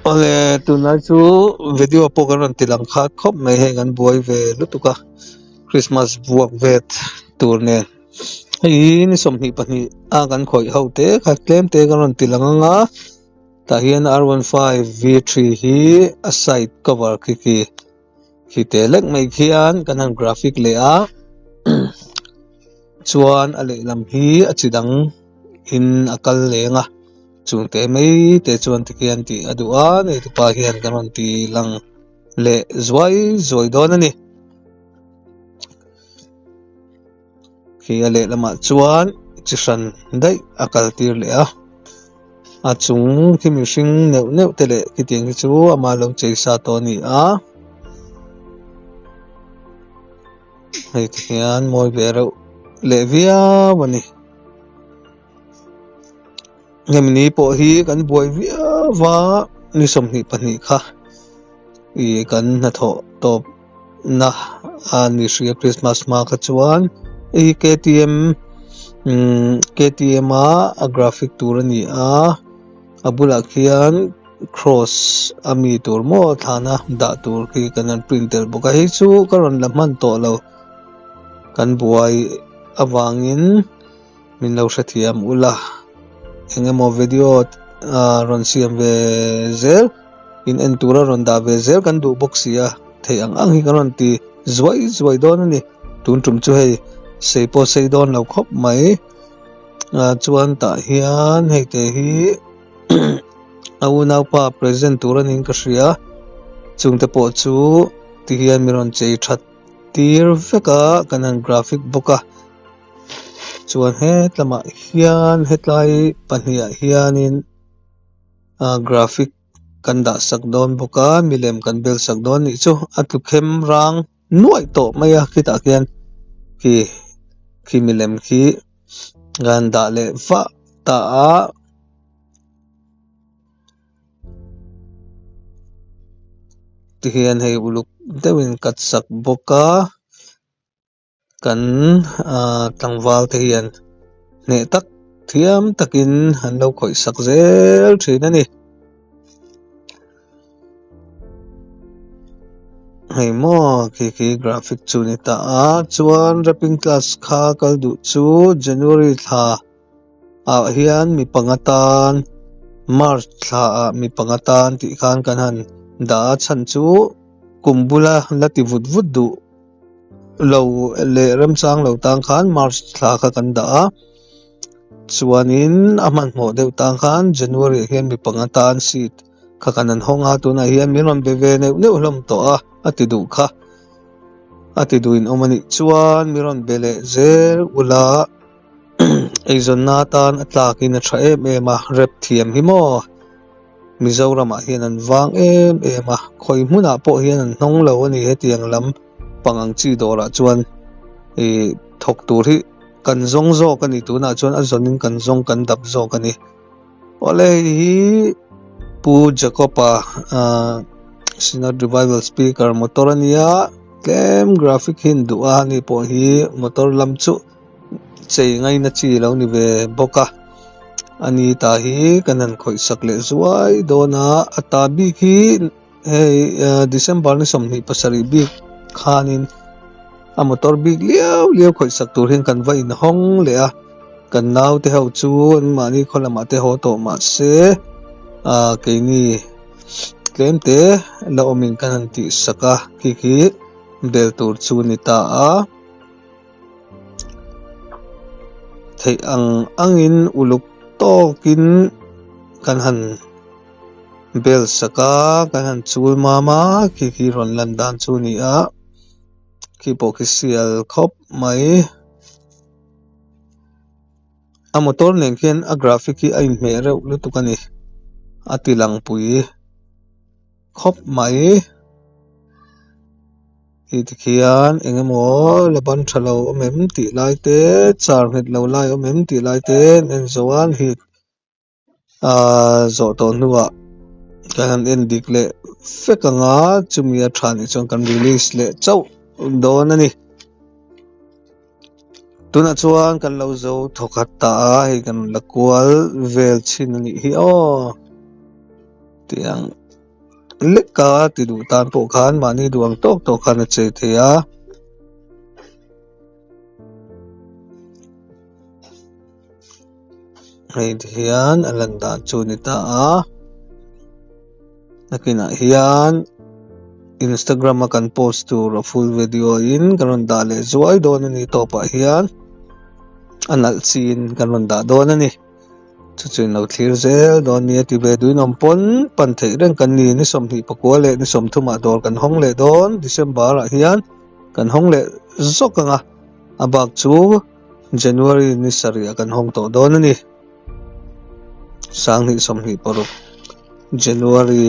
Awle tunlai chu video pawh kan rawn ti lang khat khawp mai hei kan buai ve lutuk a Christmas vuak vet tur nen hei hi ni 22 a kan khawih ho te kha tlem te kan rawn ti lang ang a tah hian R one 5 V 3 hi a side cover khi khi khi te lek mai khian kan han graphic leh a chuan a lehlam hi a chi dang in a kal leng a chung te mai te chuan tikhian tih a duh a nei tupa hian kan rawn ti lang leh zuai zuai dawn a ni. Khi a lehlamah chuan chi hran daih a kal tir leh a a chung khi mihring neuh neuh te leh khitiang hi chu ama lo chei sa tawh a ni a hei ti hian mawi ve reuh leh viau a ni. Hemi ni pawh hi kan buai viau va ni 22 kha ih kan hnathawh tawp na a ni hria Christmas hma kha chuan hei hi KTM umm KTM a a graphic tur a ni a a bulah khian cross a mi tur maw thlana dah tur khi kan han print tel bawk a hei chu ka rawn la hman tawh lo kan buai avangin. Min lo hrethiam ula eng emaw video ah rawn siam ve zel in en tura rawn dah ve zel kan duh bawk si a theih ang ang hi kan rawn ti zuai zuai dawn a ni tun tum chu hei sei pawh sei dawn lo khawp mai ah chuan tah hian hei te hi a unaupa present tur a niin ka hria chungte pawh chu tihian mi rawn chei that tir vek a kan han graphic bawk a. Chuan hetlamah hian hetlai pahnih ah hianin ah graphic kan dah sak dawn bawk a milem kan bel sak dawn anih chu a tlu khem rang nuaih tawh mai a khitah khian khi khi milem khi kan dah leh vah ta a. Tihian hei uluk deuhin cut sak bawk a. Kan ah tlangval te hian hneh tak thiam takin an lo khawih sak zel thin a ni. Hei maw khi khi graphic chu ni ta a chuan wrapping class kha kal duh chu January thla ah hian mi panga tan March thla ah mi panga tan tih khan kan han dah a chhan chu kum bula la ti vut vut duh. Lo leh remchang lo tang khan March thla kha kan dah a, chuanin a hmanhmawh deuh tang khan January ah hian mi panga tan seat kha kan han hawng a, tunah hian min rawn be ve neuh neuh hlawm tawh a, a ti duh kha a ti duhin awm a nih chuan min rawn be leh zel ula eizawnna atan a tlakin a tha em em a, rep thiam hi maw. Mizoramah hian an vang em em a, khawi hmunah pawh hian an hnawng lo a ni hetiang lam pang ang chi dawrah chuan ih thawk tur hi kan zawng zawk a ni tunah chuan a zawnin kan zawng kan dap zawk a ni. Awle hei hi Pu Jacob-a ah Synod Revival Speaker motor a nia tlem graphic hi an duh a ani pawh hi motor lam chu. Chei ngaina chi lo ni ve bawk a, ani ta hi kan han khawih sak leh zuai dawn a, a ta bik hi hei December ni 27 bik khanin a motor bik liau liau khawih sak tur hian kan va inhawng leh a, kan naute ho chu an mahni khaw lamah te haw tawh mahse ah keini tlem te la awmin kan han tih sak a khi khi bel tur chu a ni ta a. Theih ang angin uluk tawkin kan han bel sak a, kan han chul mam a, khi khi rawn lan dan chu a ni a, khi pawh khi sial khawp mai. A motor nen khian a graphic hi a inhmeh reuh lutuk a ni, a ti lang pui khawp mai. Hei tikhian eng emaw la ban tha lo awm em tih lai te char nghet lo lai awm em tih lai te an en zo a hei ahh zawh tawh hnuah kan han en dik leh vek ang a chumi a tha nih chuan kan release leh chauh dawn a ni. Tunah chuan kan lo zo thawkhat ta a hei kan la kual vel chhin a nih hi aw. Tiang leka ti duh tan pawh khan mahni duh ang tawk tawk khan a chei thei a. Hei ti hian a lan dan chu a ni ta a nakinah hian instagram a kan post tur a full video in kan rawn dah leh zuai dawn a ni tawpah hian a nalh chin kan rawn dah dawn a ni. Chu chu in lo thlir zel dawn nia ti ve duin awm pawn pan theih reng kan ni. Ni 24 leh ni 30 ah dawr kan hawng leh dawn. December ah hian kan hawng leh zawk ang a, a bak chu January ni sarih ah kan hawng tawh dawn a ni. 2026 January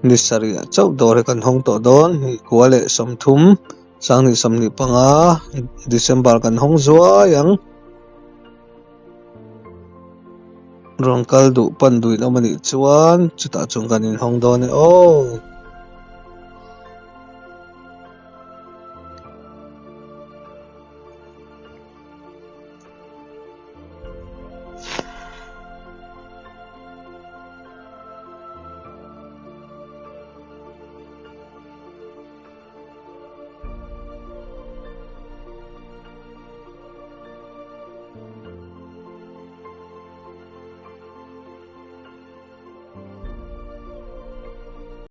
ni sarih ah chauh dawr hi kan hawng tawh dawn. Hnih kua leh 30 2025 December kan hawng zuai ang. Rawn kal duh pan duhin awm a nih chuan chutah chuan kan inhawng dawn e aw.